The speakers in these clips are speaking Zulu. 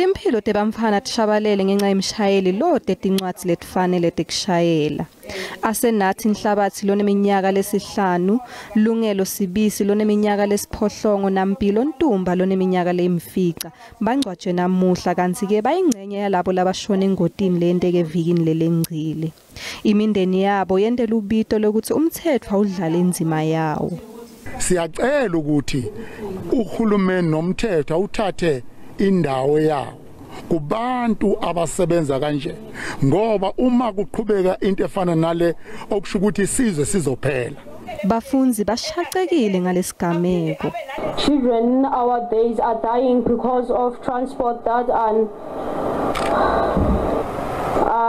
Timphilo tebamfana tishabalele ngenxa yemshayeli lote tincwadzi letifanele tekushayela. Asenathi Nhlabathi loneminyaka lesihlanu, Lungelo Sibisi loneminyaka lesiphohlongo naMpilo Ntumba loneminyaka lemfica. Bangcwatjwe namuhla kantsi-ke bayingcenye yalabo labashona engotini leyenteke evikini lelengcile. Imindeni yabo yente lubito lokuthi umthetho awudlale indzima yawo. Siyacela ukuthi uhulumeni nomthetho awuthathe indawo yawo kubantu abasebenza kanje, ngoba uma kuqhubeka into efana nale okusho ukuthi isizwe sizophela. Bafundzi bashaqekile ngalesigameko. Children nowadays are dying because of transport that are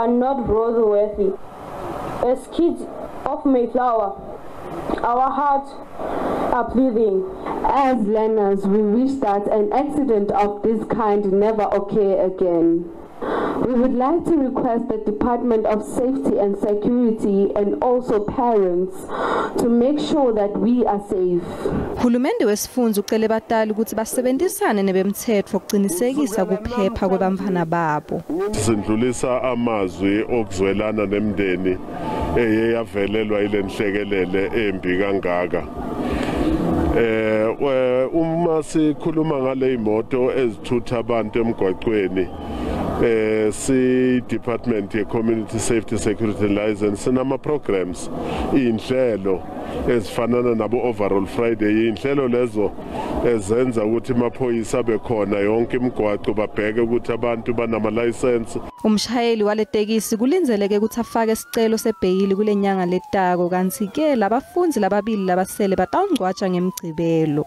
not roadworthy. As kids of Mayflower, our hearts are bleeding. As learners, we wish that an accident of this kind never occur again. We would like to request the Department of Safety and Security and also parents to make sure that we are safe. Hulumende wesifundza ucele batali ukuthi basebenzisane nebemthetho ukuqinisekisa kuphepha kwebantfwana babo. Sindlulisa amazwi okuzwelana nemndeni eye yavelelwa ile nhlekelele embi kangaka. Uma sikhuluma ngale imoto ezithutha abantu emgwaqweni, si Department ye Community Safety Security and License sinama programs, inhlelo ezifanana nabo Overall Friday, inhlelo lezo ezenza ukuthi amaphoyisa abe khona yonke imigwaqo babheke ukuthi abantu banama license. Umshayeli waletekisi kulindzeleke ukuthi afake isicelo sebheyili kule nyanga letako, kantsi ke labafundzi lababili labasele batawungcwatjwa ngemgcibelo.